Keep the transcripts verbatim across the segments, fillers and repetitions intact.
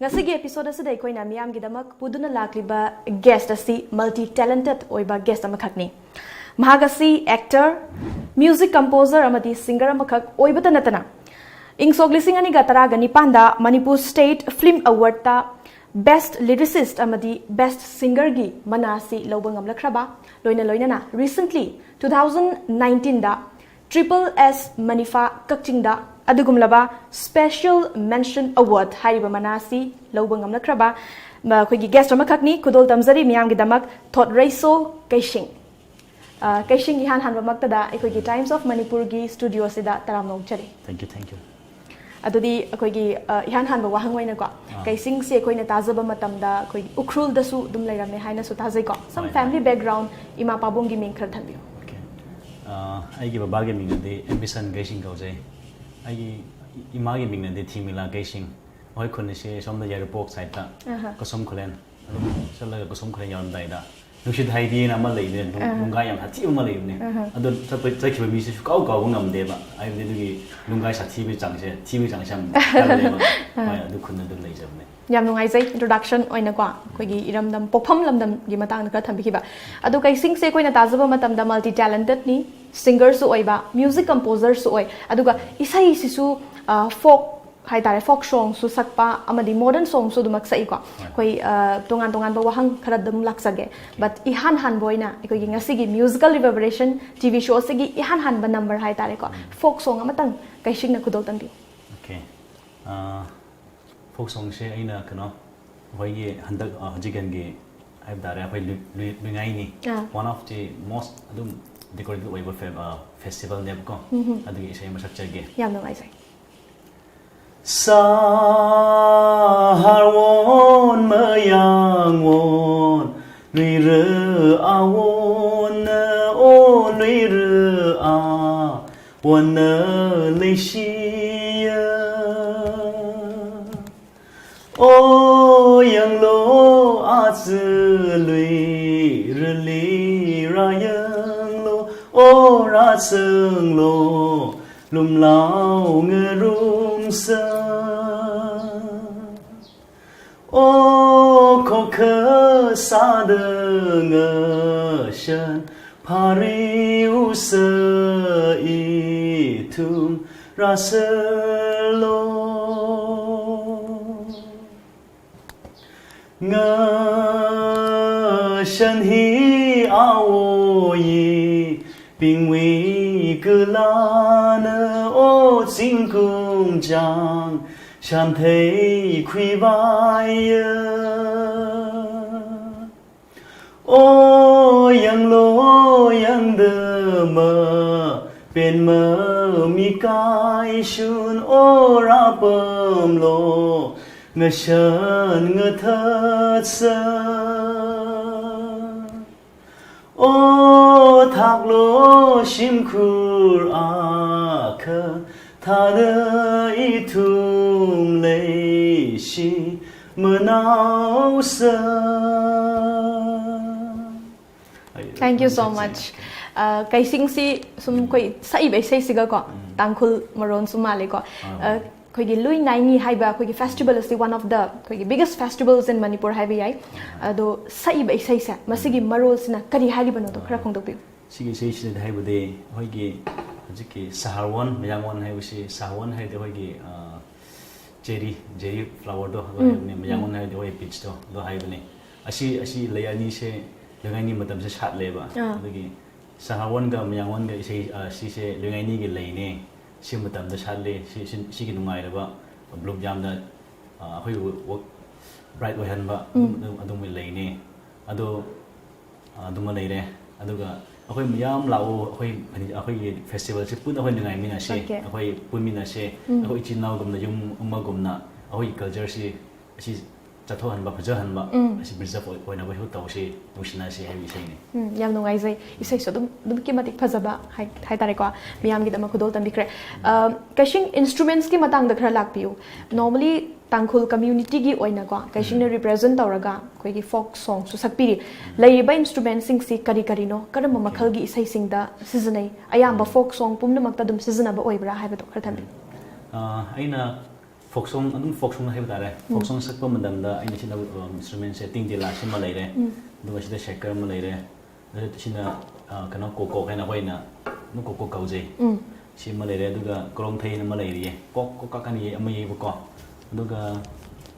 Ngasigi episode asida ꯑꯩꯈꯣꯏꯅ ꯃꯤꯌꯥꯝꯒꯤꯗꯃꯛ ꯄꯨꯗꯨꯅ ꯂꯥꯛꯂꯤꯕ guest ꯑꯁꯤ multi talented ꯑꯣꯏꯕ guest ꯑꯃꯈꯛꯅꯤ꯫ ꯃꯍꯥꯛ ꯑꯁꯤ actor, music composer ꯑꯃꯗꯤ singer ꯑꯃꯈꯛ ꯑꯣꯏꯕꯇ ꯅꯠꯇꯅ, ꯏꯪ ꯁꯣꯛ ꯂꯤꯁꯤꯡ ꯑꯅꯤꯒ ꯇꯔꯥꯒ ꯅꯤꯄꯥꯟꯗ Manipur State Film Awardꯇ Best Lyricist ꯑꯃꯗꯤ Best Singerꯒꯤ ꯃꯅꯥ ꯑꯁꯤ ꯂꯧꯕ ꯉꯝꯂꯛꯈ꯭ꯔꯕ, ꯂꯣꯏꯅ ꯂꯣꯏꯅꯅ recently two thousand nineteenꯗ Triple S Manipha ꯀꯛꯆꯤꯡꯗ ꯑꯗꯨꯒꯨꯝꯂꯕ Special Mention Award ꯍꯥꯏꯔꯤꯕ ꯃꯅꯥ ꯑꯁꯤ ꯂꯧꯕ ꯉꯝꯂꯛꯈ꯭ꯔꯕ, ꯃ-, ꯑꯩꯈꯣꯏꯒꯤ guest ꯑꯃꯈꯛꯅꯤ꯫ ꯈꯨꯗꯣꯜ ꯇꯝꯖꯔꯤ ꯃꯤꯌꯥꯝꯒꯤꯗꯃꯛ, ꯊꯣꯠꯔꯩꯁꯣ ꯀꯩꯁꯤꯡ꯫ ꯑ, ꯀꯩꯁꯤꯡ, ꯏꯍꯥꯟ ꯍꯥꯟꯕꯃꯛꯇꯗ ꯑꯩꯈꯣꯏꯒꯤ Times of Manipurꯒꯤ studio ꯑꯁꯤꯗ ꯇꯔꯥꯝꯅ ꯑꯣꯛꯆꯔꯤ꯫ Thank you, thank you. ꯑꯗꯨꯗꯤ ꯑꯩꯈꯣꯏꯒꯤ, ꯑ, ꯏꯍꯥꯟ ꯍꯥꯟꯕ ꯋꯥꯍꯪ ꯑꯣꯏꯅꯀꯣ, ꯑꯥ꯫ ꯀꯩꯁꯤꯡꯁꯦ ꯑꯩꯈꯣꯏꯅ ꯇꯥꯖꯕ ꯃꯇꯝꯗ ꯑꯩꯈꯣꯏꯒꯤ ꯎꯈ꯭ꯔꯨꯜꯗꯁꯨ ꯑꯗꯨꯝ ꯂꯩꯔꯝꯃꯦ ꯍꯥꯏꯅꯁꯨ ꯇꯥꯖꯩꯀꯣ꯫ Some ꯍꯣꯏ, ꯍꯣꯏ꯫ Family background, ꯏꯃꯥ ꯄꯥꯕꯨꯡꯒꯤ ꯃꯤꯡ ꯈꯔ ꯊꯝꯕꯤꯌꯨ꯫ Okay. ꯑ, ꯑꯩꯒꯤ ꯕꯕꯥꯒꯤ ꯃꯤꯡꯅꯗꯤ ꯑꯦꯝꯕꯤꯁꯟ ꯀꯩꯁꯤꯡ ꯀꯧꯖꯩ꯫ ꯑꯩꯒꯤ ꯏꯃꯥꯒꯤ ꯃꯤꯡꯅꯗꯤ ꯊꯤꯃꯤꯂꯥ ꯀꯩꯁꯤꯡ꯫ ꯃꯈꯣꯏ ꯈꯨꯟ ꯑꯁꯤ ꯁꯣꯝꯗ ꯌꯥꯏꯔꯤꯄꯣꯛ sideꯇ, ꯑꯍꯥ꯫ ꯀꯁꯣꯝ ꯈꯨꯂꯦꯟ꯫ ꯑꯗꯨꯝ ꯆꯠꯂꯒ ꯀꯁꯣꯝ ꯈꯨꯂꯦꯟ ꯌꯧꯔꯝꯗꯥꯏꯗ ꯅꯨꯡꯁꯤꯠ ꯍꯥꯏꯗꯤ ꯑꯅ ꯑꯃ ꯂꯩꯕꯅꯦ, ꯅꯨꯡ-, ꯑꯥ꯫ ꯅꯨꯡꯒꯥꯏ ꯌꯥꯝ ꯁꯥꯊꯤꯕ ꯑꯃ ꯂꯩꯕꯅꯦ꯫ ꯑꯍꯥ꯫ ꯑꯗꯣ ꯆꯠꯄ, ꯆꯠꯈꯤꯕ ꯃꯤꯁꯦ ꯁꯨꯀꯥꯎ ꯀꯥꯎꯕ ꯉꯝꯗꯦꯕ꯫ ꯍꯥꯏꯕꯗꯤ ꯑꯗꯨꯒꯤ ꯅꯨꯡꯒꯥꯏ ꯁꯥꯊꯤꯕꯒꯤ ꯆꯥꯡꯁꯦ, ꯊꯤꯕꯒꯤ ꯆꯥꯡꯁꯦ ꯌꯥꯝ ꯀꯜꯂꯦꯕ꯫ ꯑꯥ꯫ ꯍꯣꯏ, ꯑꯗꯨ ꯈꯨꯟꯗ ꯑꯗꯨꯝ ꯂꯩꯖꯕꯅꯦ꯫ ꯌꯥꯝ ꯅꯨꯡꯉꯥꯏꯖꯩ introduction ꯑꯣꯏꯅꯀꯣ, ꯑꯩꯈꯣꯏꯒꯤ ꯏꯔꯝꯗꯝ, ꯄꯣꯛꯐꯝ ꯂꯝꯗꯝꯒꯤ ꯃꯇꯥꯡꯗ ꯈꯔ ꯊꯝꯕꯤꯈꯤꯕ꯫ ꯑꯗꯣ ꯀꯩꯁꯤꯡꯁꯦ ꯑꯩꯈꯣꯏꯅ ꯇꯥꯖꯕ ꯃꯇꯝꯗ multi talentedꯅꯤ, singerꯁꯨ ꯑꯣꯏꯕ, music composerꯁꯨ ꯑꯣꯏ, ꯑꯗꯨꯒ ꯏꯁꯩꯁꯤꯁꯨ, ꯑ, folk ꯍꯥꯏꯇꯥꯔꯦ, folk songꯁꯨ ꯁꯛꯄ ꯑꯃꯗꯤ modern songꯁꯨ ꯑꯗꯨꯃꯛ ꯁꯛꯏꯀꯣ꯫ ꯍꯣꯏ꯫ ꯑꯩꯈꯣꯏ, ꯑ, ꯇꯣꯉꯥꯟ ꯇꯣꯉꯥꯟꯕ ꯋꯥꯍꯪ ꯈꯔ ꯑꯗꯨꯝ ꯂꯥꯛꯆꯒꯦ꯫ But ꯏꯍꯥꯟ ꯍꯥꯟꯕ ꯑꯣꯏꯅ ꯑꯩꯈꯣꯏꯒꯤ ꯉꯁꯤꯒꯤ Musical Reverberation TV show ꯑꯁꯤꯒꯤ ꯏꯍꯥꯟ ꯍꯥꯟꯕ number ꯍꯥꯏꯇꯥꯔꯦꯀꯣ, ꯎꯝ꯫ Folk song ꯑꯃꯇꯪ ꯀꯩꯁꯤꯡꯅ ꯈꯨꯗꯣꯜ ꯇꯝꯕꯤꯌꯨ꯫ Okay. ꯑ, folk songꯁꯦ ꯑꯩꯅ ꯀꯩꯅꯣ, ꯑꯩꯈꯣꯏꯒꯤ ꯍꯟꯗꯛ, ꯑ, ꯍꯧꯖꯤꯛꯀꯥꯟꯒꯤ ꯍꯥꯏꯕ ꯇꯥꯔꯦ, ꯑꯩꯈꯣꯏ ꯂꯨꯏ-, ꯂꯨꯏ-, ꯂꯨꯏꯉꯥꯏꯅꯤ꯫ ꯑꯥ꯫ One of the most ꯑꯗꯨꯝ decorated ꯑꯣꯏꯕ fe-, ꯑ, festivalꯅꯦꯕꯀꯣ꯫ ꯎꯝ ꯍꯝ꯫ ꯑꯗꯨꯒꯤ ꯏꯁꯩ ꯑꯃ ꯁꯛꯆꯒꯦ꯫ ꯌꯥꯝ ꯅꯨꯡꯉꯥꯏꯖꯩ꯫ ꯁꯍꯥꯔꯋꯣꯟ ꯃꯌꯥꯡꯋꯣꯟ, ꯂꯨꯏꯔ ꯑꯋꯣꯟꯅ, ꯑꯣ ꯂꯨꯏꯔ ꯑꯋꯣꯟꯅ ꯂꯩꯁꯤꯌ꯫ ꯑꯣ ꯌꯥꯡꯂꯣ ꯑꯆ ꯂꯨꯏꯔ ꯂꯤꯔꯥ ꯌꯥꯡꯂꯣ, ꯑꯣ ꯔꯥꯁꯪꯂꯣ ꯂꯨꯝꯂꯥꯎ ꯉꯔꯨꯝꯁ꯫ ꯑꯣ ꯈꯣꯈ ꯁꯥꯗ ꯉꯁꯟ ꯐꯥꯔꯤꯎꯁ ꯏꯊꯨꯝ ꯔꯥꯁꯔꯂꯣ꯫ ꯉꯁꯟ ꯍꯤ ꯑꯋꯣꯌꯤ ꯄꯤꯡꯋꯤ ꯀꯂꯥꯅ ꯑꯣ ꯆꯤꯡꯀꯨꯝ ꯆꯥꯡ ꯁꯥꯟꯊꯩ ꯈꯨꯏꯕꯥꯏꯌ꯫ ꯑꯣ ꯌꯥꯡꯂꯣ ꯌꯥꯡꯗꯃ ꯄꯦꯟꯃ ꯃꯤꯀꯥꯏ ꯁꯨꯟ ꯑꯣ ꯔꯥꯄꯝꯂꯣ ꯉꯁꯟ ꯉꯊꯠꯁ꯫ ꯑꯣ ꯊꯥꯛꯂꯣ ꯁꯤꯝꯈꯨꯔ ꯑꯥꯈ ꯊꯥꯗ ꯏꯊꯨꯝ ꯂꯩꯁꯤ ꯃꯅꯥꯎꯁ꯫ Thank you so much. ꯑ, ꯀꯩꯁꯤꯡꯁꯤ ꯁꯨꯝ ꯑꯩꯈꯣꯏ ꯁꯛꯏꯕ ꯏꯁꯩꯁꯤꯒꯀꯣ, ꯎꯝ꯫ ꯇꯥꯡꯈꯨꯜ ꯃꯔꯣꯟꯁꯨ ꯃꯥꯜꯂꯦꯀꯣ꯫ ꯑꯥ, ꯑ, ꯍꯣꯏ꯫ ꯑꯩꯈꯣꯏꯒꯤ ꯂꯨꯏ ꯅꯥꯏꯅꯤ ꯍꯥꯏꯕ ꯑꯩꯈꯣꯏꯒꯤ festival ꯑꯁꯤ one of the ꯑꯩꯈꯣꯏꯒꯤ biggest festivals in Manipur ꯍꯥꯏꯕ ꯌꯥꯏ꯫ ꯑꯥ, ꯍꯣꯏ꯫ ꯑꯗꯣ ꯁꯛꯏꯕ ꯏꯁꯩꯁꯦ, ꯃꯁꯤꯒꯤ ꯎꯝ꯫ ꯃꯔꯣꯜꯁꯤꯅ ꯀꯔꯤ ꯍꯥꯏꯔꯤꯕꯅꯣꯗꯣ ꯈꯔ ꯑꯥ, ꯐꯣꯡꯗꯣꯛꯄꯤꯌꯨ꯫ ꯁꯤꯒꯤ ꯏꯁꯩꯁꯤꯗ ꯍꯥꯏꯕꯗꯤ ꯑꯩꯈꯣꯏꯒꯤ ꯍꯧꯖꯤꯛꯀꯤ ꯁꯍꯥꯔꯋꯣꯟ, ꯃꯌꯥꯡꯋꯣꯟ ꯍꯥꯏꯕꯁꯤ, ꯁꯍꯥꯔꯋꯣꯟ ꯍꯥꯏꯕꯗꯤ ꯑꯩꯈꯣꯏꯒꯤ, ꯑ, cherry, cherry flowerꯗꯣ ꯑꯗꯨ ꯎꯝ, ꯍꯥꯏꯕꯅꯤ, ꯎꯝ꯫ ꯃꯌꯥꯡꯋꯣꯟ ꯍꯥꯏꯕꯗꯤ ꯑꯩꯈꯣꯏ peachꯇꯣ ꯑꯗꯨ ꯍꯥꯏꯕꯅꯤ꯫ ꯑꯁꯤ, ꯑꯁꯤ ꯂꯩ ꯑꯅꯤꯁꯦ ꯂꯨꯏꯉꯥꯏꯅꯤ ꯃꯇꯝꯁꯦ ꯁꯥꯠꯂꯦꯕ꯫ ꯑꯥ꯫ ꯑꯗꯨꯒꯤ ꯁꯍꯥꯔꯋꯣꯟꯒ ꯃꯌꯥꯡꯋꯣꯟꯒ ꯏꯁꯩ, ꯑ, ꯁꯤꯁꯦ ꯂꯨꯏꯉꯥꯏꯅꯤꯒꯤ ꯂꯩꯅꯦ꯫ ꯁꯤ ꯃꯇꯝꯗ ꯁꯥꯠꯂꯦ꯫ ꯁꯤ, ꯁꯤ, ꯁꯤꯒꯤ ꯅꯨꯡꯉꯥꯏꯔꯕ bloom ꯌꯥꯝꯅ, ꯑ, ꯑꯩꯈꯣꯏꯕꯨ ꯋꯥꯛ-, bright ꯑꯣꯏꯍꯟꯕ ꯎꯝ꯫ ꯑꯗꯨꯝ, ꯑꯗꯨꯝ, ꯑꯗꯨꯒꯨꯝꯕ ꯂꯩꯅꯦ꯫ ꯑꯗꯣ ꯑꯗꯨꯃ ꯂꯩꯔꯦ꯫ ꯑꯗꯨꯒ ꯑꯩꯈꯣꯏ ꯃꯌꯥꯝ ꯂꯥꯛꯑꯣ, ꯑꯩꯈꯣꯏ, ꯑꯩꯈꯣꯏꯒꯤ festivalꯁꯤ ꯄꯨꯟꯅ ꯑꯩꯈꯣꯏ ꯅꯨꯡꯉꯥꯏꯃꯤꯟꯅꯁꯦ, Okay. ꯑꯩꯈꯣꯏ ꯄꯨꯟꯃꯤꯟꯅꯁꯦ, ꯎꯝ꯫ ꯑꯩꯈꯣꯏ ꯏꯆꯤꯟ ꯏꯅꯥꯎꯒꯨꯝꯅ, ꯌꯨꯝ ꯑꯃꯒꯨꯝꯅ ꯑꯩꯈꯣꯏꯒꯤ cultureꯁꯤ ꯑꯁꯤ ꯆꯠꯊꯣꯛꯍꯟꯕ, ꯐꯖꯍꯟꯕ, ꯎꯝ꯫ ꯑꯁꯤ preserve ꯑꯣꯏ-, ꯑꯣꯏꯅꯕꯁꯨ ꯇꯧꯁꯦ, ꯅꯨꯡꯁꯤꯅꯁꯦ ꯍꯥꯏꯕ ꯏꯁꯩꯅꯤ꯫ ꯎꯝ, ꯌꯥꯝ ꯅꯨꯡꯉꯥꯏꯖꯩ꯫ ꯏꯁꯩꯁꯨ ꯑꯗꯨꯝ, ꯑꯗꯨꯛꯀꯤ ꯃꯇꯤꯛ ꯐꯖꯕ ꯍꯥꯏ-, ꯍꯥꯏꯇꯥꯔꯦꯀꯣ, ꯃꯤꯌꯥꯝꯒꯤꯗꯃꯛ ꯈꯨꯗꯣꯜ ꯇꯝꯕꯤꯈ꯭ꯔꯦ꯫ ꯑ, ꯀꯩꯁꯤꯡ instrumentsꯀꯤ ꯃꯇꯥꯡꯗ ꯈꯔ ꯂꯥꯛꯄꯤꯌꯨ꯫ Normally ꯇꯥꯡꯈꯨꯜ communityꯒꯤ ꯑꯣꯏꯅꯀꯣ, ꯀꯩꯁꯤꯡꯅ ꯎꯝ꯫ represent ꯇꯧꯔꯒ ꯑꯩꯈꯣꯏꯒꯤ folk songꯁꯨ ꯁꯛꯄꯤꯔꯤ꯫ ꯎꯝ꯫ ꯂꯩꯔꯤꯕ instrumentsꯁꯤꯡꯁꯤ ꯀꯔꯤ ꯀꯔꯤꯅꯣ? ꯀꯔꯝꯕ Okay. ꯃꯈꯜꯒꯤ ꯏꯁꯩꯁꯤꯡꯗ ꯁꯤꯖꯤꯟꯅꯩ? ꯑꯌꯥꯝꯕ ꯎꯝ꯫ folk song ꯄꯨꯝꯅꯃꯛꯇ ꯑꯗꯨꯝ ꯁꯤꯖꯤꯟꯅꯕ ꯑꯣꯏꯕ꯭ꯔꯥ ꯍꯥꯏꯕꯗꯣ ꯈꯔ ꯊꯝꯕꯤꯌꯨ꯫ ꯎꯝ꯫ ꯑ, ꯑꯩꯅ Folk song, ꯑꯗꯨꯝ folk song ꯍꯥꯏꯕ ꯇꯥꯔꯦ꯫ Folk song ꯁꯛꯄ ꯃꯇꯝꯗ ꯑꯩꯅ ꯁꯤꯖꯤꯟꯅꯕ, ꯑ, instrument ꯁꯦ ꯇꯤꯡꯇꯦꯂꯥ ꯁꯤꯃ ꯂꯩꯔꯦ꯫ ꯑꯗꯨꯒ ꯁꯤꯗ shaker ꯑꯃ ꯂꯩꯔꯦ꯫ ꯑꯗꯨꯒ ꯁꯤꯅ, ꯑ, ꯀꯩꯅꯣ, ꯀꯣꯀꯣꯛ ꯍꯥꯏꯅ ꯑꯩꯈꯣꯏꯅ ꯑꯗꯨꯝ ꯀꯣꯀꯣꯛ ꯀꯧꯖꯩ꯫ ꯁꯤꯃ ꯂꯩꯔꯦ꯫ ꯑꯗꯨꯒ ꯀꯣꯔꯣꯡꯊꯩꯅ ꯑꯃ ꯂꯩꯔꯤꯌꯦ꯫ ꯀꯣꯛ, ꯀꯣꯛ ꯀꯥꯛ ꯀꯥꯟꯅ ꯌꯩ-, ꯑꯃ ꯌꯩꯕꯀꯣ꯫ ꯑꯗꯨꯒ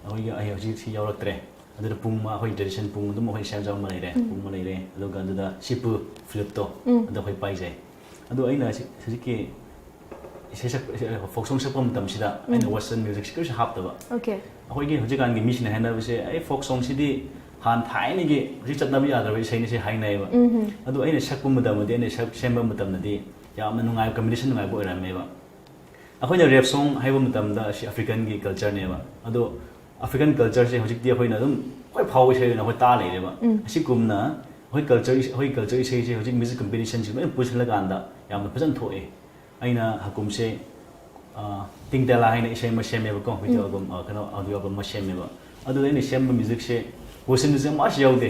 ꯑꯩꯈꯣꯏꯒꯤ, ꯑꯩ ꯍꯧꯖꯤꯛ ꯁꯤ ꯌꯥꯎꯔꯛꯇ꯭ꯔꯦ꯫ ꯑꯗꯨꯗ ꯄꯨꯡ ꯑꯃ ꯑꯩꯈꯣꯏ tradition ꯄꯨꯡ ꯑꯗꯨꯝ ꯑꯩꯈꯣꯏ ꯁꯦꯝꯖꯕ ꯑꯃ ꯂꯩꯔꯦ꯫ ꯄꯨꯡ ꯑꯃ ꯂꯩꯔꯦ꯫ ꯑꯗꯨꯒ ꯑꯗꯨꯗ ꯁꯤꯄꯨ flute ꯇꯣ, ꯑꯗꯨ ꯑꯩꯈꯣꯏ ꯄꯥꯏꯖꯩ꯫ ꯑꯗꯣ ꯑꯩꯅ ꯁꯤ-, ꯍꯧꯖꯤꯛꯀꯤ ꯏꯁꯩ ꯁꯛ-, ꯏꯁꯩ, folk song ꯁꯛꯄ ꯃꯇꯝꯁꯤꯗ ꯑꯩꯅ western music ꯁꯤ ꯀꯔꯤꯁꯨ ꯍꯥꯞꯇꯕ꯫ Okay꯫ ꯑꯩꯈꯣꯏꯒꯤ ꯍꯧꯖꯤꯛꯀꯥꯟꯒꯤ ꯃꯤꯁꯤꯡꯅ ꯍꯥꯏꯅꯕꯁꯦ, "ꯑꯩ folk song ꯁꯤꯗꯤ ꯍꯥꯟꯅ ꯊꯥꯏꯅꯒꯤ ꯍꯧꯖꯤꯛ ꯆꯠꯅꯕ ꯌꯥꯗ꯭ꯔꯕ ꯏꯁꯩꯅꯤ" ꯁꯤ ꯍꯥꯏꯅꯩꯌꯦꯕ꯫ ꯑꯗꯣ ꯑꯩꯅ ꯁꯛꯄ ꯃꯇꯝꯗꯗꯤ, ꯑꯩꯅ ꯁꯛ-, ꯁꯦꯝꯕ ꯃꯇꯝꯗꯗꯤ ꯌꯥꯝꯅ ꯅꯨꯡꯉꯥꯏꯕ, combination ꯅꯨꯡꯉꯥꯏꯕ ꯑꯣꯏꯔꯝꯃꯦꯕ꯫ ꯑꯩꯈꯣꯏꯅ rap song ꯍꯥꯏꯕ ꯃꯇꯝꯗ ꯑꯁꯤ African ꯒꯤ culture ꯅꯦꯕ꯫ ꯑꯗꯣ African culture ꯁꯦ ꯍꯧꯖꯤꯛꯇꯤ ꯑꯩꯈꯣꯏꯅ ꯑꯗꯨꯝ ꯈ꯭ꯋꯥꯏ ꯐꯥꯎꯕ ꯏꯁꯩ ꯑꯣꯏꯅ ꯑꯩꯈꯣꯏ ꯇꯥ ꯂꯩꯔꯦꯕ꯫ ꯑꯁꯤꯒꯨꯝꯅ ꯑꯩꯈꯣꯏ culture, ꯑꯩꯈꯣꯏ culture ꯏꯁꯩꯁꯦ ꯍꯧꯖꯤꯛ music combination ꯁꯤ ꯂꯣꯏꯅ ꯄꯨꯟꯁꯤꯜꯂꯀꯥꯟꯗ ꯌꯥꯝꯅ ꯐꯖꯅ ꯊꯣꯛꯑꯦ꯫ ꯑꯩꯅ ꯍꯀꯨꯝꯁꯦ, ꯑ, ꯇꯤꯡꯇꯦꯂꯥ ꯍꯥꯏꯅ ꯏꯁꯩ ꯑꯃ ꯁꯦꯝꯃꯦꯕꯀꯣ, video album, ꯑ, ꯀꯩꯅꯣ, audio album ꯑꯃ ꯁꯦꯝꯃꯦꯕ꯫ ꯑꯗꯨꯗ ꯑꯩꯅ ꯁꯦꯝꯕ music ꯁꯦ western music ꯑꯃꯁꯨ ꯌꯥꯎꯗꯦ꯫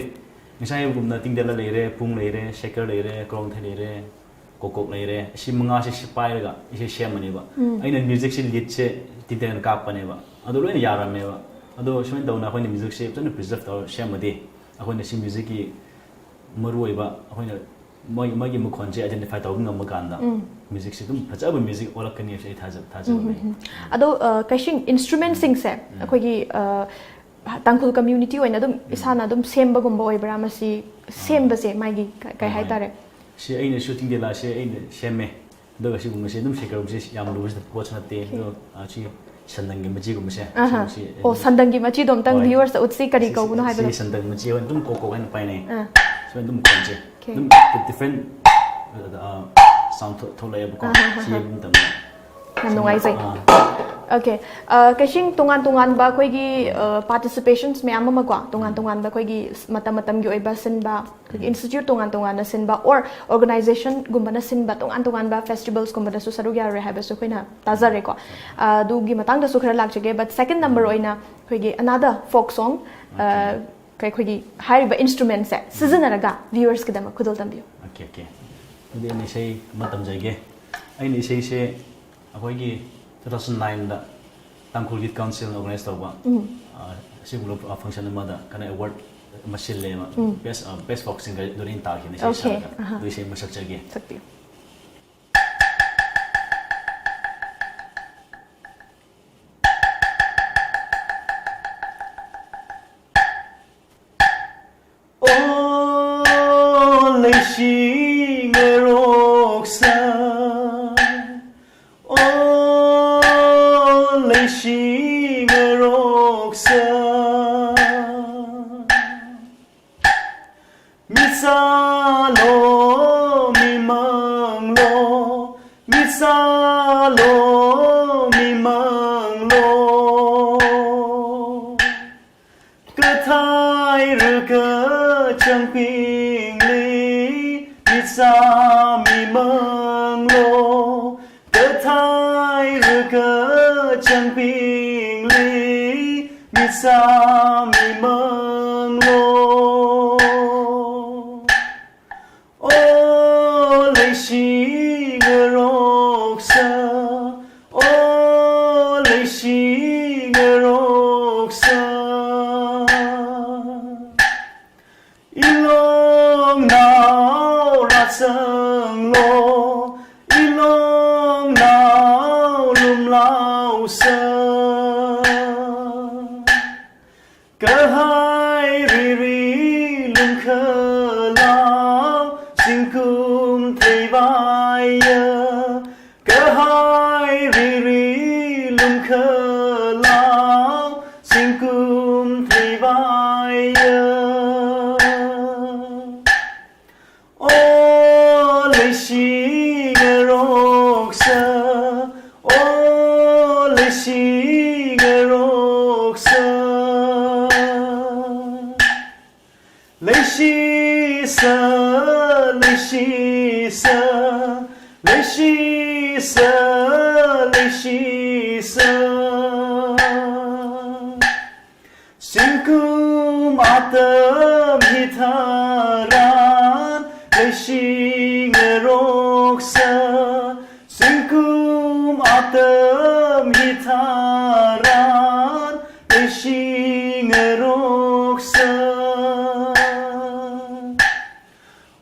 ꯉꯁꯥꯏ ꯍꯥꯏꯕꯒꯨꯝꯅ ꯇꯤꯡꯇꯦꯂꯥ ꯂꯩꯔꯦ, ꯄꯨꯡ ꯂꯩꯔꯦ, shaker ꯂꯩꯔꯦ, ꯀꯣꯔꯣꯡꯊꯩ ꯂꯩꯔꯦ, ꯀꯣꯀꯣꯛ ꯂꯩꯔꯦ, ꯑꯁꯤ ꯃꯉꯥꯁꯦ ꯁꯤ ꯄꯥꯏꯔꯒ ꯏꯁꯩ ꯁꯦꯝꯕꯅꯦꯕ꯫ ꯑꯩꯅ music ꯁꯤ lead ꯁꯦ ꯇꯤꯡꯇꯦꯂꯥꯅ ꯀꯥꯞꯄꯅꯦꯕ꯫ ꯑꯗꯣ ꯂꯣꯏꯅ ꯌꯥꯔꯝꯃꯦꯕ꯫ ꯑꯗꯣ ꯁꯨꯃꯥꯏꯅ ꯇꯧꯅ ꯑꯩꯈꯣꯏꯅ music ꯁꯦ ꯐꯖꯅ preserve ꯇꯧꯔ ꯁꯦꯝꯃꯗꯤ, ꯑꯩꯈꯣꯏꯅ ꯁꯤ music ꯀꯤ ꯃꯔꯨꯑꯣꯏꯕ, ꯑꯩꯈꯣꯏꯅ ꯃꯣꯏ, ꯃꯣꯏꯒꯤ ꯃꯈꯣꯟꯁꯦ identify ꯇꯧꯕ ꯉꯝꯕ ꯀꯥꯟꯗ, music ꯁꯦ ꯑꯗꯨꯝ ꯐꯖꯕ music ꯑꯣꯜꯂꯛꯀꯅꯤ ꯍꯥꯏꯕꯁꯦ ꯑꯩ ꯊꯥꯖ-, ꯊꯥꯖꯕ ꯂꯩ꯫ ꯑꯗꯣ, ꯑ, ꯀꯩꯁꯤꯡ instrument ꯁꯤꯡꯁꯦ ꯑꯩꯈꯣꯏꯒꯤ, ꯑ, ꯇꯥꯡꯈꯨꯜ community ꯑꯣꯏꯅ ꯑꯗꯨꯝ ꯏꯁꯥꯅ ꯑꯗꯨꯝ ꯁꯦꯝꯕꯒꯨꯝꯕ ꯑꯣꯏꯕ꯭ꯔꯥ? ꯃꯁꯤ ꯁꯦꯝꯕꯁꯦ ꯃꯥꯒꯤ ꯀ-, ꯀꯩ ꯍꯣꯏ꯫ ꯍꯥꯏꯇꯥꯔꯦ? ꯁꯤ ꯑꯩꯅꯁꯨ ꯇꯤꯡꯇꯦꯂꯥꯁꯦ ꯑꯩꯅ ꯁꯦꯝꯃꯦ꯫ ꯑꯗꯨꯒ ꯁꯤꯒꯨꯝꯕꯁꯦ ꯑꯗꯨꯝ shaker ꯒꯨꯝꯕꯁꯦ ꯌꯥꯝ ꯂꯨꯕ ꯄꯣꯠꯁꯨ ꯅꯠꯇꯦ꯫ ꯑꯗꯣ, ꯑ, ꯁꯤ ꯁꯟꯗꯪꯒꯤ ꯃꯆꯤꯒꯨꯝꯕꯁꯦ, ꯑꯍꯥ꯫ ꯁꯤꯒꯨꯝꯕꯁꯦ ꯑꯣ, ꯑꯗꯨꯝ ꯁꯟꯗꯪꯒꯤ ꯃꯆꯤꯗꯣ ꯑꯝꯇꯪ ꯍꯣꯏ꯫ Viewers ꯇ ꯎꯠꯁꯤ, ꯀꯔꯤ ꯁꯤ, ꯀꯧꯕꯅꯣ ꯁꯤ ꯍꯥꯏꯕꯗꯣ꯫ ꯁꯟꯗꯪ ꯃꯆꯤ ꯍꯣꯏ ꯑꯗꯨꯝ ꯀꯣꯀꯣꯛ ꯍꯥꯏꯅ ꯄꯥꯏꯅꯩ꯫ ꯑꯥ꯫ ꯁꯨꯃꯥꯏꯅ ꯑꯗꯨꯝ ꯃꯈꯣꯟꯁꯦ꯫ Okay꯫ ꯑꯗꯨꯝ different, ꯑ, sound ꯊꯣꯛ-, ꯊꯣꯛꯂꯛꯑꯦꯕꯀꯣ꯫ ꯑꯍꯥ, ꯑꯍꯥ꯫ ꯁꯤ ꯑꯗꯨꯝ ꯇꯝꯃꯦ꯫ ꯌꯥꯝ ꯅꯨꯡꯉꯥꯏꯖꯩ꯫ ꯑꯥ꯫ Okay꯫ ꯑ, ꯀꯩꯁꯤꯡ ꯇꯣꯉꯥꯟ ꯇꯣꯉꯥꯟꯕ ꯑꯩꯈꯣꯏꯒꯤ, ꯑ, participations ꯃꯌꯥꯝ ꯑꯃ ꯀꯣ, ꯇꯣꯉꯥꯟ ꯇꯣꯉꯥꯟꯕ ꯑꯩꯈꯣꯏꯒꯤ ꯃꯇꯝ ꯃꯇꯝꯒꯤ ꯑꯣꯏꯕ ꯁꯤꯟꯕ, ꯑꯩꯈꯣꯏꯒꯤ institute ꯇꯣꯉꯥꯟ ꯇꯣꯉꯥꯟꯅ ꯁꯤꯟꯕ, or organization ꯒꯨꯝꯕꯅ ꯁꯤꯟꯕ ꯇꯣꯉꯥꯟ ꯇꯣꯉꯥꯟꯕ festivals ꯀꯨꯝꯕꯗꯁꯨ ꯁꯔꯨꯛ ꯌꯥꯔꯨꯔꯦ ꯍꯥꯏꯕꯁꯨ ꯑꯩꯈꯣꯏꯅ ꯇꯥꯖꯔꯦꯀꯣ꯫ ꯑꯗꯨꯒꯤ ꯃꯇꯥꯡꯗꯁꯨ ꯈꯔ ꯂꯥꯛꯆꯒꯦ, but second number ꯑꯣꯏꯅ ꯑꯩꯈꯣꯏꯒꯤ another folk song, ꯑ, Okay꯫ ꯀꯩ-, ꯑꯩꯈꯣꯏꯒꯤ ꯍꯥꯏꯔꯤꯕ instrument ꯁꯦ ꯁꯤꯖꯤꯟꯅꯔꯒ viewers ꯀꯤꯗꯃꯛ ꯈꯨꯗꯣꯜ ꯇꯝꯕꯤꯌꯨ꯫ Okay, okay꯫ ꯑꯗꯨꯗꯤ ꯑꯩꯅ ꯏꯁꯩ ꯑꯃ ꯇꯝꯖꯒꯦ꯫ ꯑꯩꯅ ꯏꯁꯩꯁꯦ ꯑꯩꯈꯣꯏꯒꯤ two thousand nine ꯗ ꯇꯥꯡꯈꯨꯜ Youth Council ꯅ organize ꯇꯧꯕ, ꯎꯝ꯫ ꯑ, ꯑꯁꯤꯒꯨꯝꯕ, ꯑ, function ꯑꯃꯗ ꯀꯩꯅꯣ award ꯑꯃ ꯁꯤꯜꯂꯦꯕ꯫ ꯎꯝ꯫ Best, ꯑ, best folk singer ꯗꯣ ꯑꯩꯅ ꯇꯥꯈꯤꯕꯅꯦ ꯁꯤ Okay, ꯁꯥꯔꯒ꯫ ꯑꯍꯥ꯫ ꯑꯗꯨ ꯏꯁꯩ ꯑꯃ ꯁꯛꯆꯒꯦ꯫ ꯁꯛꯄꯤꯌꯨ꯫ O leishi ngaroksa, o leishi ngaroksa. Mitsālo, mimanglo, mitsālo, mimanglo. Kathai raka changpingli, mitsā mimanglo. Kathai raka changpingli, mitsā mimanglo. O leishi ngaroksa, o leishi ngaroksa. Ilongnao rāzanglo, ilongnao lumlaosa. Kahai riri lungkhalao, zingkum theivaiya. Kahai riri lungkhalao, zingkum theivaiya. O leishi ngaroksa, o leishi ngaroksa. Leishisa, leishisa, leishisa, leishisa. Zingkum atam hitharan, leishi ngaroksa. Zingkum atam hitharan, Ngaroksa,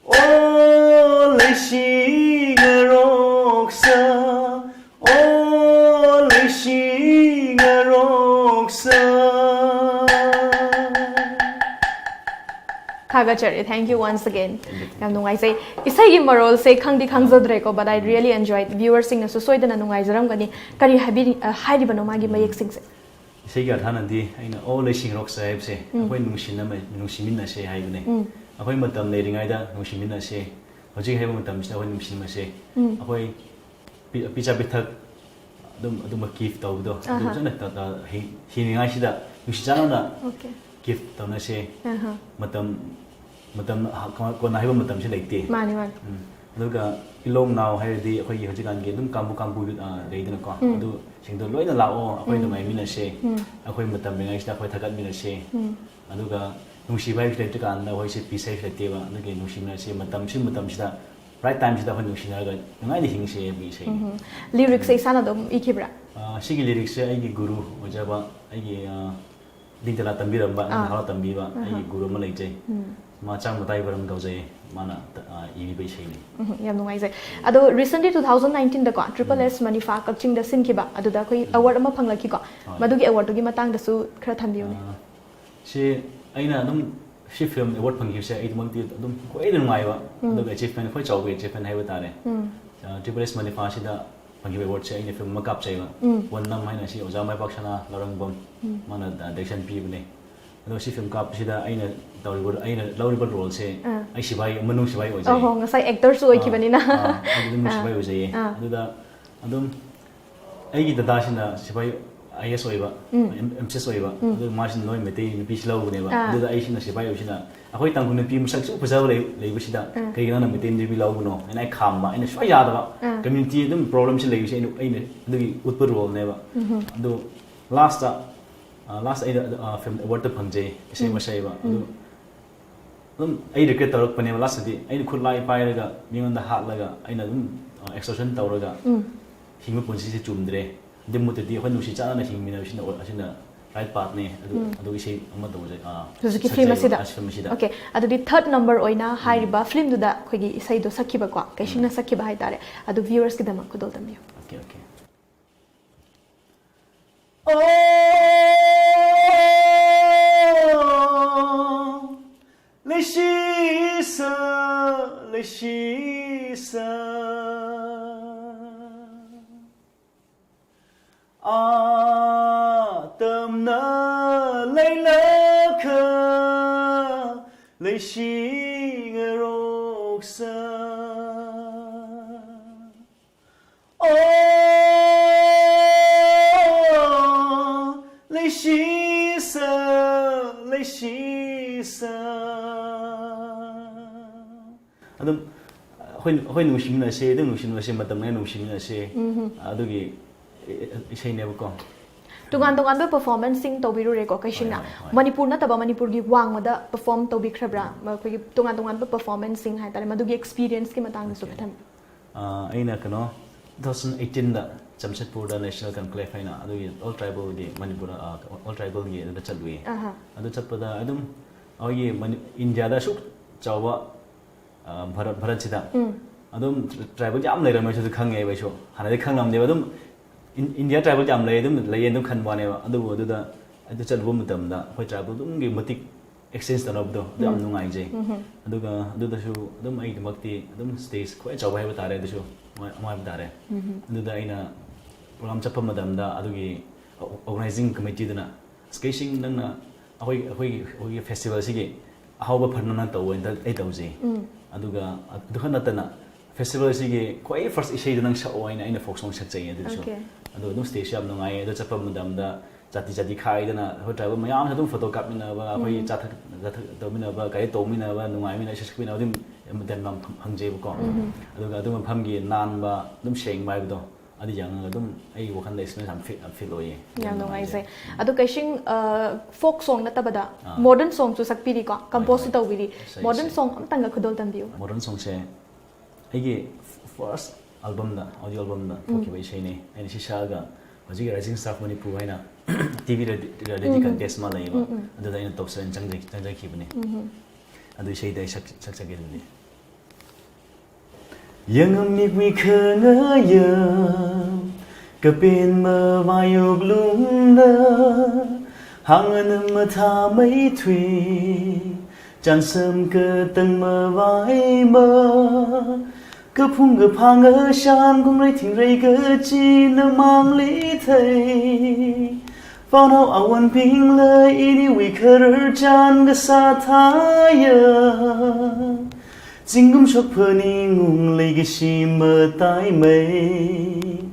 o leishingaroksa, o leishingaroksa. Thagachari, thank you once again. Yam nungaisai. Isaigi marolse khangdi khangzadreko, but I really enjoyed. Viewers singna susoidana nungaizaram gani. Kari habi, uh, hairibano magi mayek singse. Isaigi athanadi aina o leishingaroksa haibse. Mm. Akhoi nungshinna ma, nungshiminna se haibane. Mm. Akhoi matam leiringaida nungshiminna se. Hojik haiba matam sina akhoi nungshiminna se. Mm. Akhoi pi-, picha pithak adum, adum gift taudo. Adum Aha. Chana ta, ta, hi, hiningai sida. Nushi chana na Okay. Gift tauna se. Aha. Matam, matam ha, ko, kona haiba matam si leite. Mani, mani. Mm. Aduga ilong nao haidi akhoi hojikkan ge adum kambu kambu, ah, leidana ko. Mm. Adu singdo loina lao, akhoi Mm. nungai mina se. Mm. Akhoi matam ringai sida akhoi thakat mina se. Mm. Aduga nungshibai sida tikana akhoi se pisai sida teba. Aduga nungshiminna se matam si matam sida right time sida akhoi nungshinarga nungai ni hingse bi se. Mhm. Lyrics Mm. isana dom ikibra. Ah, sigi lyrics se aigi guru, ojaba, aigi, ah, Dingtala tambiramba, Ah. Hala tambiba, Aha. Aigi guru ama leije. Mm. Ma Changmatai Varam Gaojai, mana, ah, imibai seine. Mhm, yam nungaisai. Ado recently two thousand nineteen da ko, Triple Mm. S Manipha Kakchingda sinkiba, aduda akhoi Mm. award ama phanglakki ko. Ah, Madugi award tugi matangdasu khara thambiyone. Ah, si aina adum si film award phangkibse, ai adumangti adum khuida nungaiba. Mm. Aduga achievement khoi chaoga achievement haiba tare. Mm. Ah, Triple S Manipha sida phangkiba award se aina film makap chaiba. Mm. Wannam haina si Oja Maipak Sana Larangbam. Mm. Mana, ah, direction pibane. Ado si film kap sida aina tauriba, aina lauriba role se, Ah. ai sibai, manung sibai oje. Oho, ngasai actor su Ah, oikibanina. Ah, ai adum Ah. sibai oje. Ah. Aduda, adum, aigi dada sina sibai I A S oiba, Mm. M-, M C S oiba. Mm. Adu masina noi Meitei nupi si laobaneba. Ah. Aduda ai sina sibai oi sina, akhoi Tangkhul nupi masak su phazā lei, leiba sida, Ah. kaigana na Meitei nupi laobanao, and ai khamba, and ai shuwa yadaba. Ah. Community adum problem si leiba si aina, aina, adugi utpa role neba. Mhm. Adu last a, ah, last aina, ah, film award ta phangje, isai Mm. masaiba. Mm. Adu Adum, ai regret taurakpaneva last di, aina khutlai pailaga, mingwonda hatlaga, aina adum, uh, extortion tauraga, Mm. hingma punsi si chumdre. Adum mutadi, akhoi nungshi chana hingmina, asina, asina right path ne, adu, Mm. adu isai ama tauze, ah, Hujiki film asida. Ah, film asida. Okay, adudi third number oina Mm. hairiba film duda, akhoi isai do sakhiba kwa, Kaishingna Mm. sakhiba haitare. Adu viewers kidama khudol tambiyo. Okay, okay. Oh, leishiya, leishiya. Atamna leilakha, leishingaroksa. Oh, leishiya, leishiya. Adum, akhoi, akhoi nungshiminase, adum nungshiminase, matamna nungshiminase. Mhm. Adugi, i-, i-, isai neba ko. Tongan tonganba performance sing tobirure ko, Kaishingna. Hoi, hoi, hoi. Manipur nattaba Manipur gi wangmada perform tobikhrabra, ma akhoi tongan tonganba performance sing haitare, madugi experience ki matangda su Okay. katham. Ah, aina kano, two thousand eighteen da Jamshedpur da National Conclave haina, adu all tribal gi Manipur, ah, all tribal gi da chatlui. Aha. Adu chatpada adum, akhoi Mani-, India da shuk chaowa, ah, Bharat, Bharat sida. Mm. Adum tri-, tribal yam leirama shu khangaiba shu. Hana de khanglam de adum In-, India tribal yam lei, adum lei, adum khanbaneva. Adu, aduda, adu chatlu matamda, akhoi tribal adum gi matik exchange tana budo, adum Mm. nungai je. Mhm. Aduga, aduda shu, adum ai damakti, adum stage khoi chaowa haiba tare, adu shu, mai, mai tare. Mhm. Aduda aina program chappa matamda, adugi o-, organizing committee dana, Kaishing nangna, akhoi, akhoi, akhoi festival sigi, ahaoba pharna nang tau, enda ai tauze. Mm. Aduga, adu khanattana, festival sigi, khoi first isai da nang shao aina, aina folk song shakchai, adu shu. Okay. Adu, adum stage yam nungai, adu chappa matamda, jati jati khaidana, akhoi tribal mayam adum photo kapminaba, akhoi Mm. chathak, chathak tauminaba, kai tauminaba, nungaimina, shashakminaba, adum, madan mam hang-, hangjeba ko. Mhm. Aduga, adum mafam gi nanba, adum shengmaiba do. Adi yanglaga adum, ai wakhanda experience am feel, am feel oye. Yam nungaise. Adu Kaishing, uh, folk song nattabada, Ah. modern song chu sakpiri ko, compose Hoi, hoi. tobiri. Sai, Modern sai. song amatanga khudol tambiyo. Modern song se, aigi f-, first album da, audio album da, Mm. thokkhiba isai ne. Aina shishaga, hojik Rising Star of Manipur haina, T V radio, radio contest ma leiva. Aduda ina top seven chang, chang, changkhipane. Adu isei da sak, sak, sakki. Yangamik mikha ngayam, kapen mavai wuklungna, hānganam mathāmeithui, chānsam katang mavaima, kaphung kaphā ngashan kungrei thingrei kachina mangli thei. Paonao awonbingla iniwui khararchan kasā thāya. Zingkum shokphaning ungli kashi mataimei.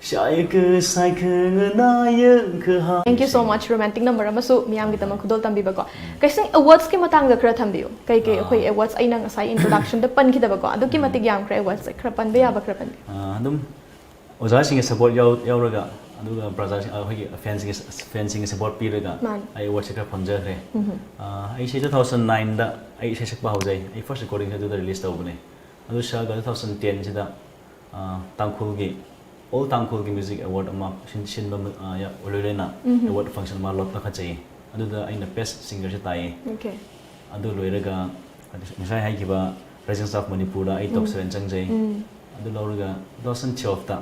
Shaya kasai khanganā yangkahai. Thank you so much. Romantic number amasu miyamgidamang khudol tambiva ko. Kaising awards ki matangda khara thambiu. Kai kai Ah. akhoi awards eina ngasai introduction da pankhidava ko. Aduki matik yamkhara awards khara panva yava khara panbi. Ah, adum ojāsingwui support yao, yaoraga, aduga prajāsing, ah, akhoi fansingwui, fansingwui support piraga, Man. ai award se khara phangzāra. Mhm. Ah, aise two thousand nine da, ai isei sakpa haozai, ai first recording se aduda release tauva ne. Adu shāga two thousand ten sida, ah, Tangkhulki, All Tangkhulki Music Award ama shin, shinma, ah, ya, uluilena, Mhm. award function ama lotna kachei. Aduda aina best singer se tai. Okay. Adu loiraga, adu ngasai haikhiva Rising Star of Manipur da ai top Mm. seven changzai. Mm. Adu loiraga two thousand twelve da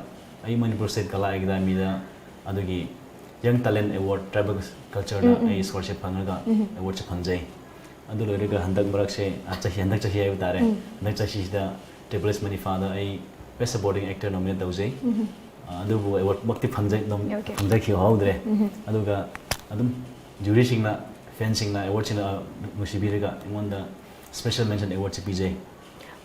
ai Manipur State Gala Academy da aduki Young Talent Award Tribal Culture da Mm, mm. ai scholarship phanglaga Mm-hmm. award se phangzai. Adu loiraga handak marak se, ah, chahi, handak chahi haiva tare. Mm. Handak chahi sida Triple S Manipur da ai Best Supporting Actor nominate tauzai. Mm-hmm. Ah, aduva award makti phangzai, nom, Okay. phangzai khi haodre. Mm-hmm. Aduga adum jury singna, fan singna, award singna, ah, nusibiraga, aingwonda special mention award se pizai.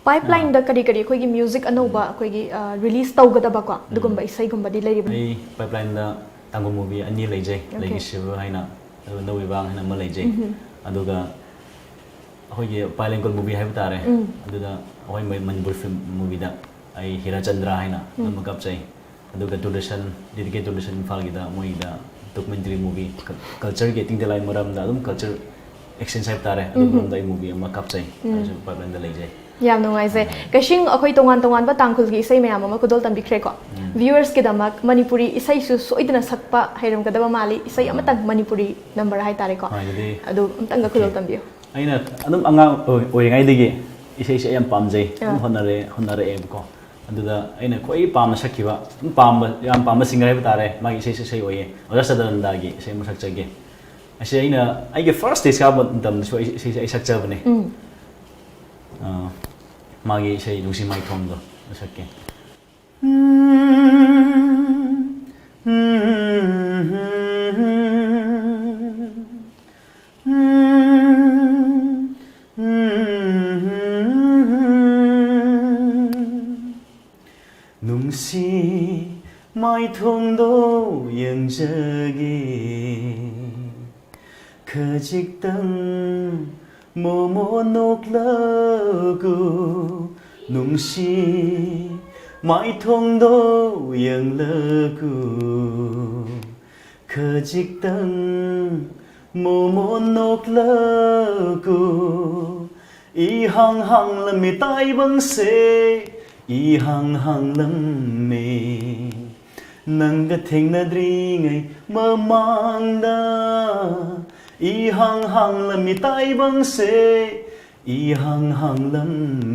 Pipeline Ah. da kari kari akhoi music anauva, akhoi, ah, release taugadava ko, Mm. adukumva isei kumva di leiriva. Ai pipeline da Tangkhul movie ani leizai, Okay. Leikashiva haina, aduga Nawui Vang haina ama leizai. Mm-hmm. Aduga akhoi bilingual movie haiva tare. Mm. Aduda akhoi Mai-, Manipur film movie da ai Hira Chandra haina Mm. ama kapzai. Aduga Doordarshan, D D K Doordarshan Imphal gida, moida documentary movie, cu-, culture ki tingtelai maramda, adum culture exchange haiva tare, adum Mm-hmm. maramda ai movie ama kapzai. Mm. Aja pipeline da leizai. Yam nungaizai. Mm. Kaising akhoi tongan tonganva Tangkhulki isei mayam ama khudol tambikhara ko. Mm. Viewers gidamang Manipuri isei su soidana sakpa heiramkadava mali, isei Mm. amatang Manipuri number haitare ko. Hai, jadi. Adu amatang ga khudol Okay. tambiu. Aina adum angang o-, oingaidagi isei, isei yam pamzai. Ah. Adum hotnare, hotnare ko. Aduda aina khoi pamna sakkhiva, pamva, yam pamva singer haiva tare, magi isei, isei, isei oye. Ojā Sadananda gi isei ama sakzage. Ashi aina, aigi first stage kava matamda isei, isei, isei sakzavane. Mm. Ah, magi isei Nungsi Maithong do, sakke. Nungsi Maithong do yangzage, khajitang momo noklaku. Nungsi Maithong do yanglaku, khajitang momo noklaku. I hāng hāngla mi taibangse, i hāng hāngla mi. Nang katheng nadringai mamangda, i hāng hāngla mi taibangse, i hāng hāngla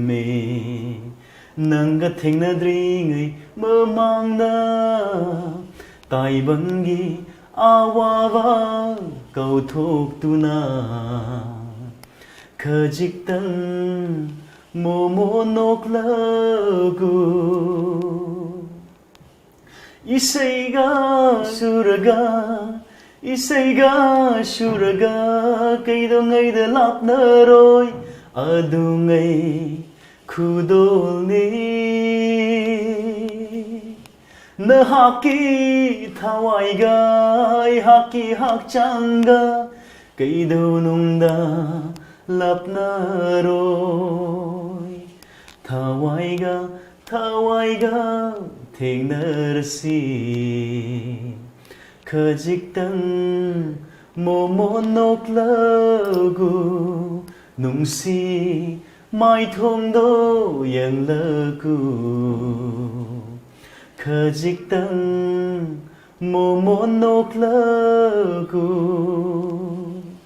mi. Nang katheng nadringai mamangda, taibanggi awava kauthok tuna. Khajitang momo noklaku. Isei ga suraga, isei ga suraga, kaido ngaida lapnaroi, adungai khudolni. Nahaki thawai ga, ihaki hakchang ga, kaido nungda lapnaroi. Thawai ga, thawai ga thengnarasi. Khajitang momo noklaku, Nungsi Maithong do yanglaku. Khajitang momonok laku.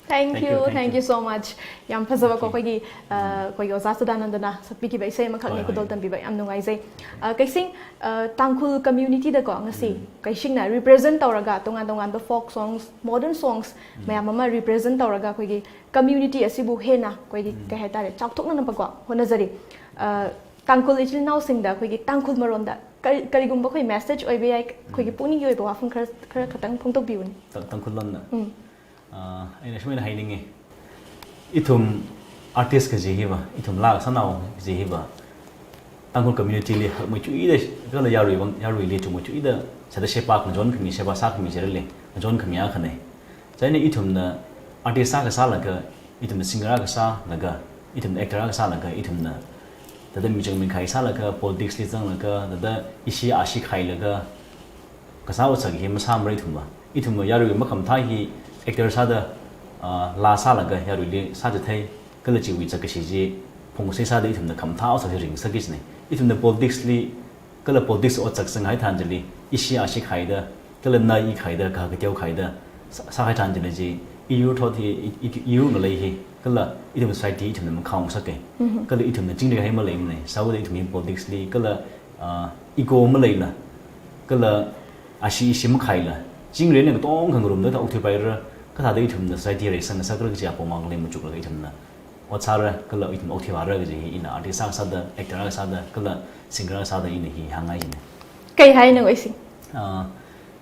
Thank Thank you, you, thank thank you. you so much. Yam phazava ko Okay. Akhoi gi, uh, Akhoi gi Oja Sadanandana sātpikahai isai amakhanei Hoi, hoi. khuitampiva yam nungaijai. Uh, Kaishing, uh, Tangkhul community da ko ngasi, Kaishingna represent tawraga tongan tonganva folk songs, modern songs, mayam ama represent tawraga Akhoi gi community asibu hena Akhoi gi kahaitare chao thukna nampa ko hona zari. Uh, Tangkhul ichil naosingda Akhoi gi Tangkhul maronda kari, karigumva Akhoi message oibi ai Akhoi gi puni gi oiba wafung khara, khara khatang phongtokbiun. Tang- Tangkhul lonna. Ah, aina shimai haininge. Ithum artist kaji hiva, ithum laa sānao kaji hiva, Tangkhul community li hakmei chuida, kala yarui bang, yaruili chungmei chuida, sāda sheba ngachon khami, sheba sākhami jirale, ngachon khami akhanei. Chieina ithumna artist sākha sālaga, ithumna singer akha sālaga, ithumna actor akha sālaga, ithumna thāda michang minkhai sālaga, politics li zanglaga, thāda ishi ashi khailaga, kasā otsak hi masāmara ithumva. Ithumva yarui makhamathā hi actor sāda, ah, laa sālaga yaruili sāchithei, kala chiwui otsak kashi chi phongsai sāda ithumna khamathā otsak hi ringsakki kajinei. Ithumna politics li, kala politics otsak zanghai tharan chili, ishi ashi khaida, kala na i khaida, ka kateo khaida, sā, sāhai tharan chili chi, iyur thot hi, i, i, iyur ngalei hi, kala ithum society ithumna makhaung sāke. Kala ithumna chingri hai maleimanei, sāuda ithum hi politics li, kala, ah, ego maleila, kala ashi ishi makhaila, chingri na katong khangarumda thā okthuipaira, kathāda ithumna society reisang sākra kaji apong mang lei machuklaga ithumna ot sāra, kala ithum okthuivāra kaji hi ina artist sāsāda, actor sāda, kala singer sāda ina hi hāngngai kajinei. Kei hai nang Kaishing? Ah,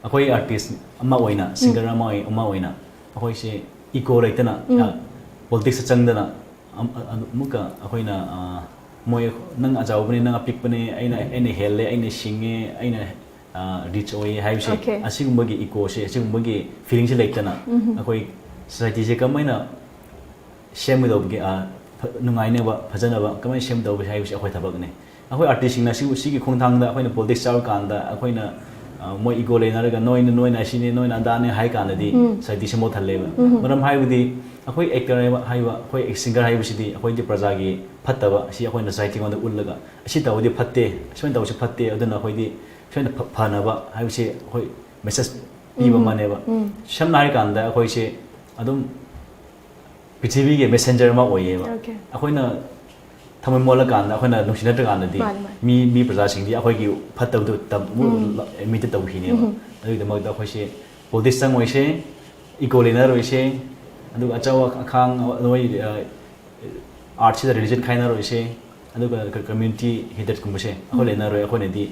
Akhoi artist ama oina, singer ama oi-, ama oina, Akhoi chi ego leitana, ah, politics zangdana, am-, a-, a-, amuka Akhoina, ah, moi nang achaobane, nang apikbane, aina, aina helle, aina shinge, aina, ah, rich oi haiusi. Okay. Asigumbagi ego si, asigumbagi feeling si leitana, Akhoi society chi kamaina semdobagi, ah, pha-, nungainava, phazanava, kamai semdoba haiusi Akhoi thabaknei. Akhoi artist singna si, sigi khongthangda, Akhoina politics chaokanda, Akhoina, ah, moi ego leinalaga, noina, noina shine, noina adane haikandadi, society semo thalleiva. Maram haibadi, Akhoi actor haiva, haiva, Akhoi singer haiva sidi, Akhoidi praja gi phattava, si Akhoina society nganda ullaga, asi tawadi phatte, aswan tawasi phatte, aduna Akhoidi, aswan pha-, phanava, haiusi Akhoi message piva maneiva. Samna haikanda, Akhoi si, adum, prithivigi messenger ama oiyeva. Okay. Akhoina thamoi mola kanda, Akhoina nungsina trakandadi, Mani, mani. mi, mi praja singdi, Akhoigi phattavadu tam, mu, la, mi tatau hineva. Aduidamakda Akhoi si, politics zangoise, ego leinaroise, aduga achao akhang, noi, uh, art sida religion khainaroise, aduga ka-, community hatred kumbase, Akhoi leinaroi, Akhoinadi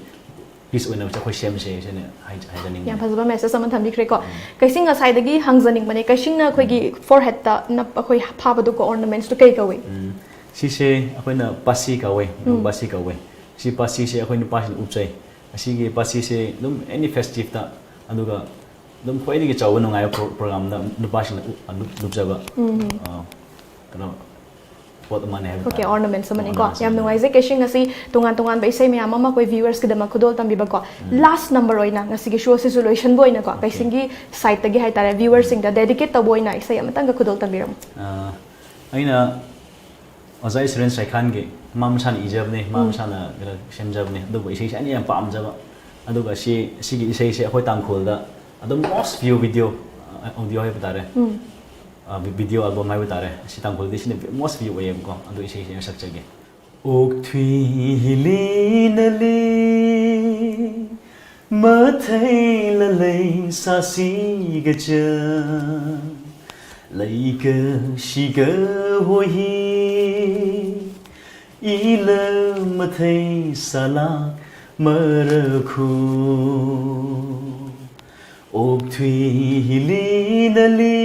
peace oina Akhoi semse, sene hai, hai janing. Yam phazava message ama thambikhare ko. Kaishing asaidagi hāngzaningmanei, Kaishingna Akhoi gi forehead da na Akhoi phāpadu ko ornaments tu kei kawui? Mm. Sise, Akhoina pasi kawui, mm, pasi kawui. Si pasi si Akhoi nupāshina upchai. Asigi pasi si adum any festive da, aduga adum khwaidagi chaowa nungai pro-, program da nupāshina u-, a, lup-, lupchaba. Ah, kano, pot amanei haiva. Okay, Tare. Ornaments amanei ko. Ornaments Yam amanei. Nungaijai, Kaishing ngasi tongan tonganva isei mayam ama Akhoi viewers kida makhudol tambiva ko. Last number oina, ngasigi show si solution bo oina ko. Okay. Kaishinggi side dagi haitare, viewers singda dedicate taubo oina isei amatang kakhudol tambiramo. Ah, aina Oja Israel Saikhan gi, ma masāna ijabnei, ma masāna kala semjabnei, aduga isei si ani yam pamjaba. Aduga si, sigi isei si Akhoi Tangkhulda, adum most view video, ah, audio haiva tare. Ah, vi-, video album haiva tare. Si Tangkhuldi sina most view oiyem ko, adu isei si sakchage. Okthui hili nali, matheila leisāsi kaja, leikashi kahoi hi, ila matheisālak marakhu. Okthui hili nali,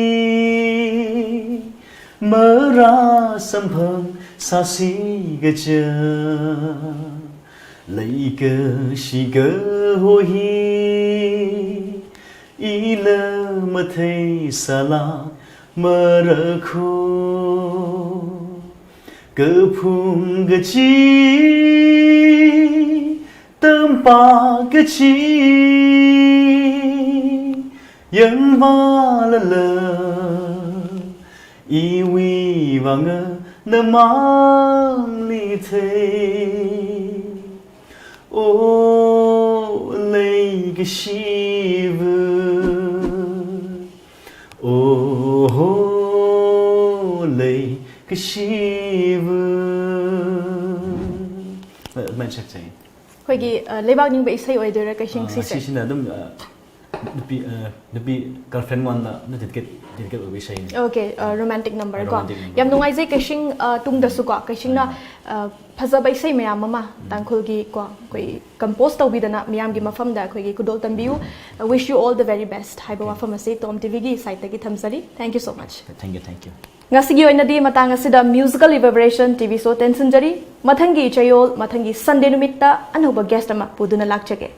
marā samphang sāsi kaja, leikashi kahoi hi, ila matheisālak marakhu. Kaphung kachi, tampak kachi, yangvālala, iwui vang namangli thei. Oh, Leikashiva, oho, leikashiva. Mai shak chai. ꯑꯩꯈꯣꯏꯒꯤ, ꯑ, ꯂꯩꯕꯥꯛ ꯅꯤꯡꯕ ꯏꯁꯩ ꯑꯣꯏꯗꯣꯏꯔꯥ ꯀꯩꯁꯤꯡ ꯑ, ꯁꯤꯁꯦ? ꯁꯤꯁꯤꯅ ꯑꯗꯨꯝ, ꯑ, ꯅꯨꯄꯤ, ꯑ, ꯅꯨꯄꯤ girlfriend ꯉꯣꯟꯗ ꯑꯗꯨꯝ dedicate, dedicate ꯑꯣꯏꯕ ꯏꯁꯩꯅꯤ꯫ Okay, ꯑ, romantic number ꯀꯣ꯫ Romantic number꯫ ꯌꯥꯝ ꯅꯨꯡꯉꯥꯏꯖꯩ ꯀꯩꯁꯤꯡ, ꯑ, ꯇꯨꯡꯗꯁꯨ ꯀꯣ, ꯀꯩꯁꯤꯡꯅ, ꯍꯣꯏ, ꯍꯣꯏ꯫ ꯑ, ꯐꯖꯕ ꯏꯁꯩ ꯃꯌꯥꯝ ꯑꯃ ꯎꯝ꯫ ꯇꯥꯡꯈꯨꯜꯒꯤ ꯀꯣ, ꯑꯩꯈꯣꯏ compose ꯇꯧꯕꯤꯗꯅ ꯃꯤꯌꯥꯝꯒꯤ ꯃꯐꯝꯗ ꯑꯩꯈꯣꯏꯒꯤ ꯈꯨꯗꯣꯜ ꯇꯝꯕꯤꯌꯨ꯫ I wish you all the very best ꯍꯥꯏꯕ ꯋꯥꯐꯝ ꯑꯁꯤ ꯇꯣꯝ ꯇꯤꯚꯤꯒꯤ side ꯇꯒꯤ ꯊꯝꯖꯔꯤ꯫ Thank you so much꯫ Thank you, thank you꯫ ꯉꯁꯤꯒꯤ ꯑꯣꯏꯅꯗꯤ ꯃꯇꯥꯡ ꯑꯁꯤꯗ Musical Reverberation ꯇꯤꯚꯤ show ꯇꯦꯟꯁꯤꯟꯖꯔꯤ꯫ ꯃꯊꯪꯒꯤ ꯆꯌꯣꯜ, ꯃꯊꯪꯒꯤ Sunday ꯅꯨꯃꯤꯠꯇ ꯑꯅꯧꯕ guest ꯑꯃ ꯄꯨꯗꯨꯅ ꯂꯥꯛꯆꯒꯦ꯫